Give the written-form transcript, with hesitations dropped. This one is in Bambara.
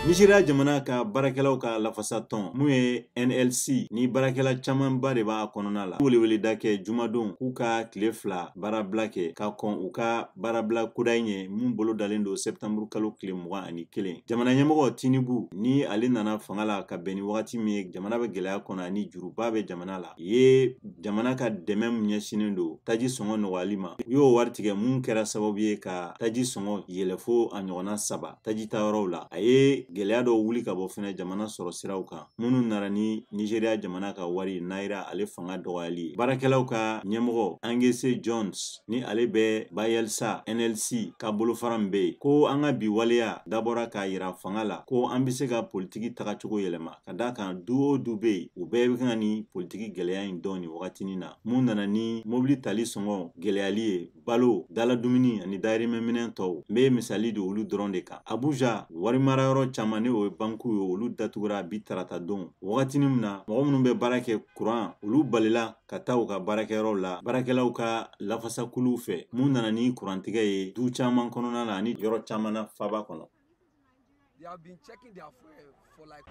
Nizeriya jamana ka baarakɛlaw ka lafasatɔn, mun ye NLC, ni baarakɛla camanba de b'a kɔnɔna la, weleweleda kɛ jumadon k'u ka tile 2 baarabila kɛ ka kɔn u ka baarabila kudayi ɲɛ, mun bolo dalen don sɛptanburu kalo tile 21. Jamana ɲɛmɔgɔ Tinubu, ni ale nana fanga la ka bɛn ni wagati min ye jamana bɛ gɛlɛya kɔnɔ ani juruba bɛ jamana la, ye jamana ka dɛmɛ min ɲɛsinnen don taji sɔngɔ nɔgɔyali ma, u y'o wari tigɛ, mun kɛra sababu ye ka taji sɔngɔ yɛlɛ fo a ɲɔgɔnna 3 taji tayɔrɔw la. A ye gɛlɛya dɔw wuli ka bɔ fɛnɛ jamana sɔrɔ siraw kan, minnu nana ni Nizeriya jamana ka wari naira ale fanga dɔgɔyali ye. Baarakɛlaw ka ɲɛmɔgɔ Angese Jones, ni ale bɛ Bayelsa NLC ka bolofara min bɛ yen, ko an ka bi waleya dabɔra k'a yira fanga la ko an bɛ se ka politiki tagacogo yɛlɛma, ka d'a kan du o du bɛ yen, u bɛɛ bɛ ka ni politiki gɛlɛya in dɔn nin wagatinin na, mun nana ni mobili tali sɔngɔ gɛlɛyali ye, balo, daladumuni ani dayirimɛminɛn tɔw. N bɛ misali don olu dɔrɔn de kan. Abuja warimarayɔrɔ caman, ni o ye bankiw ye, olu datugura bi tarata don, wagatinin min na mɔgɔ minnu bɛ baara kɛ kuran, olu balila ka taa u ka baarakɛyɔrɔw la baarakɛlaw ka lafasakuluw fɛ, mun nana ni kurantigɛ ye du caman kɔnɔna la ani yɔrɔ caman na faaba kɔnɔ. They have been checking their fuel for like